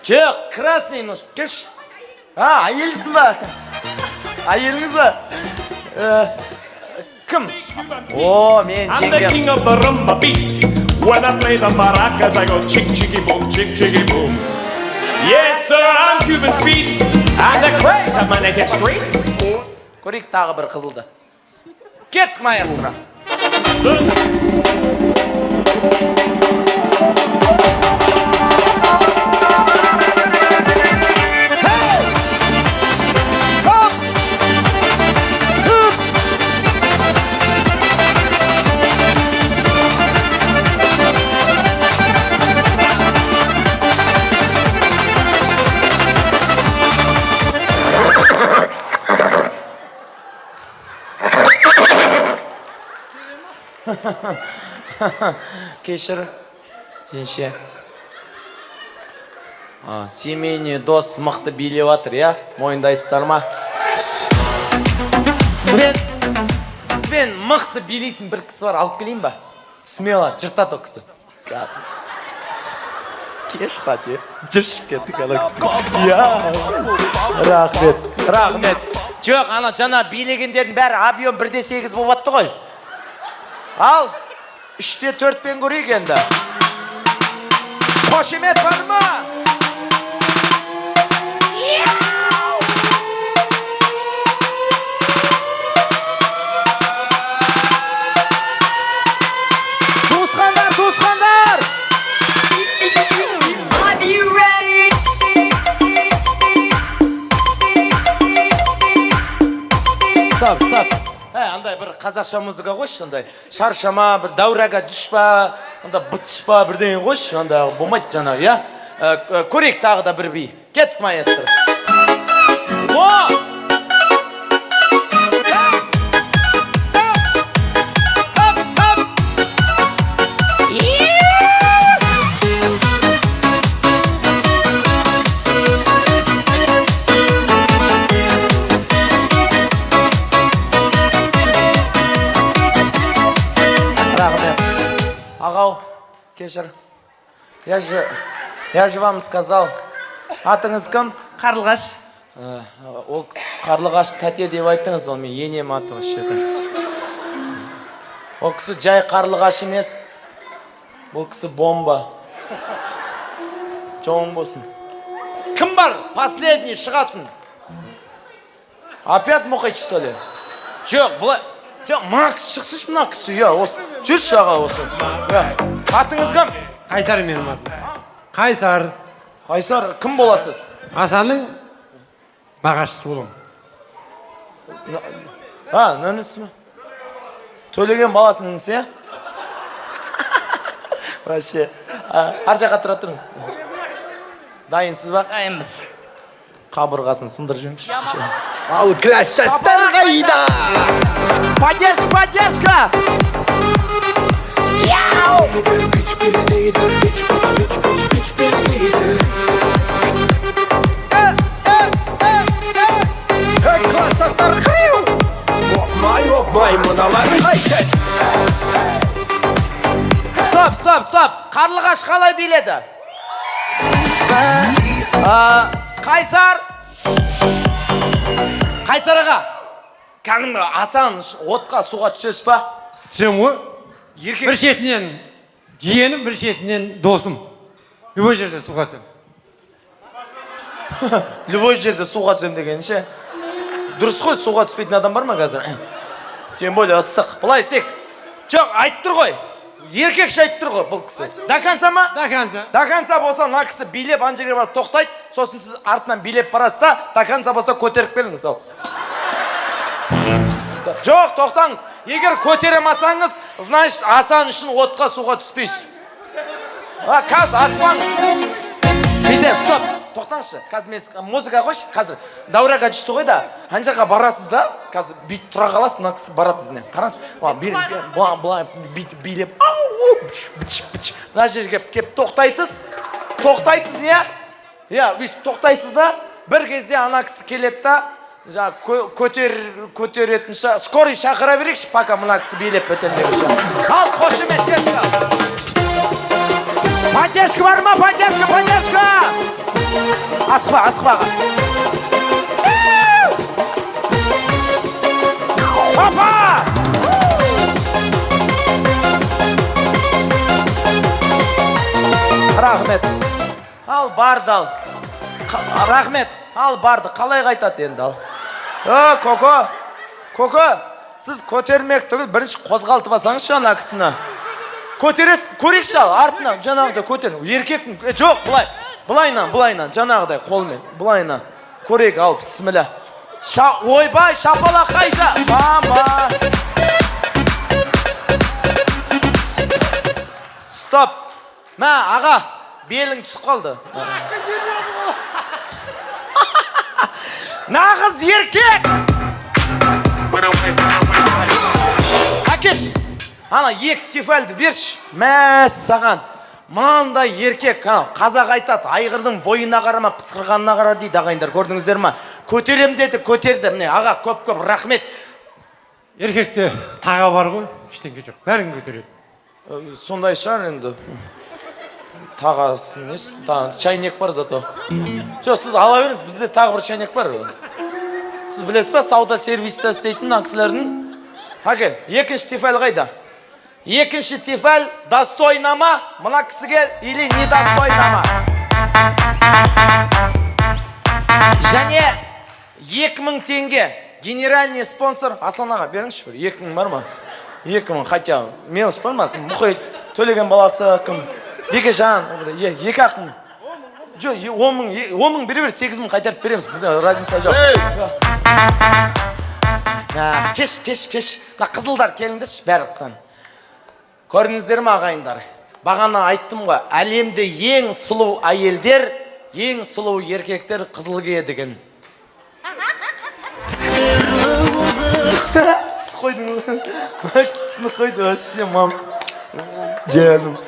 Жоқ, красный нужен. Кеш. А, әйелісің ба? Әйеліңіз ба? Кім? О, мен I'm the жеңгем. King of the rumba beat. When I play the maracas, I go chick chicky boom, chick chicky boom. Yes, sir, I'm Cuban Pete. I'm the craze of my native street. Көрейік тағы бір қызылды. Кеттік, маэстро. Hey! Хоп! Хуп! Кешір, жеңше. А, семейный дос мықты билеп жатыр, иә? Мойындайсыздар ма? Сізбен мықты билейтін бір кісі бар, алып келейін ба? Смело, жыртады ол кісі. Кеш, тәте. Жүрші, кеттік ана кісі. Иә. Рахмет, рахмет. Жоқ, ана жаңа билегендердің бәрі объем 1,8 болып атты ғой. Ал, 3,4-пен көрейік енді. Қошемет бар ма? Туысқандар, туысқандар! Are you ready? Стоп, стоп. Ә, андай бір қазақша музыка қойшы, андай. Шаршама, бір дәураға түш па, анда бытыш па, бірдеңе қойшы, анда болмайды жаңа, иә? Көрейік тағы да бір би. Кеттік, маэстро. О! Хоп, хоп! Рахмет. Ағау, кешір. Я же вам сказал. Атыңыз кім? Қарлығаш. Ол Қарлығаш тәте деп айттыңыз, ол мен енем аты вообще-то. Ол кісі жай қарлығаш емес. Бұл кісі бомба. Жолың болсын. Кім бар? Последний шығатын. Опять мұхит, что ли? Жоқ, былай. Жоқ, мына кісі шықсыншы, мына кісі, иә, осы. Жүрші, аға, осы. Иә. Атыңыз кім? Қайсар менің атым. Қайсар. Қайсар, кім боласыз? Асанның нағашысы боламын. А, інісі ме? Төлеген баласының інісі, иә? Вообще. А, ар жаққа тұра тұрыңыз. Дайынсыз ба? Дайынбыз. Қабырғасын сындырып жіберіңізші. Ал класстастар қайда? Поддержка, поддержка! Эй, класстастар қиу! Опмай, опмай, мыналар қайтеді? Стоп, стоп, стоп! Қарлығаш қалай биледі? А, Қайсар! Қайсар аға! Кәдімгі Асан отқа суға түсесіз ба? Түсемін ғой. Еркек Бір шетінен жиенім, бір шетінен досым. Любой жерде суға түсемін. Любой жерде суға түсемін деген ше. Дұрыс қой, суға түспейтін адам бар ма қазір? Тем более ыстық. Былай істейік. Жоқ, айтып тұр ғой. Еркекше айтып тұр ғой бұл кісі. До конца ма? До конца. До конца болса, мына кісі билеп ана жерге барып тоқтайды, сосын сіз артынан билеп барасыз да, до конца болса, көтеріп келіңіз. Ал жоқ, тоқтаңыз. Егер көтере алмасаңыз, значит, Асан үшін отқа суға түспейсіз. А қазір аспаңыз. Бүйте, стоп, тоқтаңызшы. Қазір мен музыка қойшы. Қазір дәураға түсті ғой да, ана жаққа барасыз да, қазір бүйтіп тұра қаласыз, мына кісі барады ізінен. Қараңыз, былай былай бүйтіп билеп, ау, быч, быч. Мына жерге келіп тоқтайсыз, тоқтайсыз, иә, иә, бүйтіп тоқтайсыз да, бір кезде ана кісі келеді да, жаңағы көтеретін скорый шақыра берейікші, пока мына кісі билеп бітемін дегенше. Ал, қошемет, кеттік. Поддержка бар ма? Поддержка, поддержка! Асықпа, асықпа, аға. Папа! Рахмет. Ал, барды, ал. Рахмет. Ал, барды. Қалай қайтады енді, ал? Ö, Коко. Коко, сіз көтермек түгіл, бірінші қозғалтып алсаңызшы ана кісіні. Көтересіз, көрейікші, ал, артынан жаңағыдай көтер. Еркектің, жоқ, былай. Былайынан, былайынан, жаңағыдай қолмен, былайынан. Көрейік, ал, бісміллә. Ойбай, шапалақ қайда? Мама. Стоп. Мә, аға, белің түсіп қалды. Нағыз еркек! Әкеш, ана екі Тефальді берші. Мәссаған. Мынандай еркек, ана, қазақ айтады, айғырдың бойына қарама, пысқырғанына қара дейді, ағайындар, көрдіңіздер ма? Көтерем деді, көтерді. Міне, аға, көп-көп рахмет. Еркекте таға бар ғой, ештеңе жоқ, бәрін көтереді. Сондай шығар енді. Тағасы несі? Тағы чайник бар зато. Жоқ, сіз ала беріңіз, бізде тағы бір чайник бар. Сіз білесіз ба, сауда сервиста істейтін мына кісілердің? Әкел, екінші Тефаль қайда? Екінші Тефаль достойна ма мына кісіге или недостойна ма? Және 2000 теңге генеральный спонсор Асан аға, беріңізші бір 2000 бар ма? 2000 хотя мелочь бар ма? Кім? Мұхит Төлеген баласы кім? Бекежан, екі ақ мың. Жоқ, 10 000, 10 000 бере бер, 8000 қайтарып береміз. Бізде разница жоқ. Ә, кеш, кеш, кеш. Мына қызылдар, келіңдерші барлықтан. Көрдіңіздер ме, ағайындар? Бағана айттым ғой, әлемде ең сұлу әйелдер, ең сұлу еркектер қызыл киеді деген. Тіс қойдың. Мына кісі тісін қойды вообще, мам. Жаным.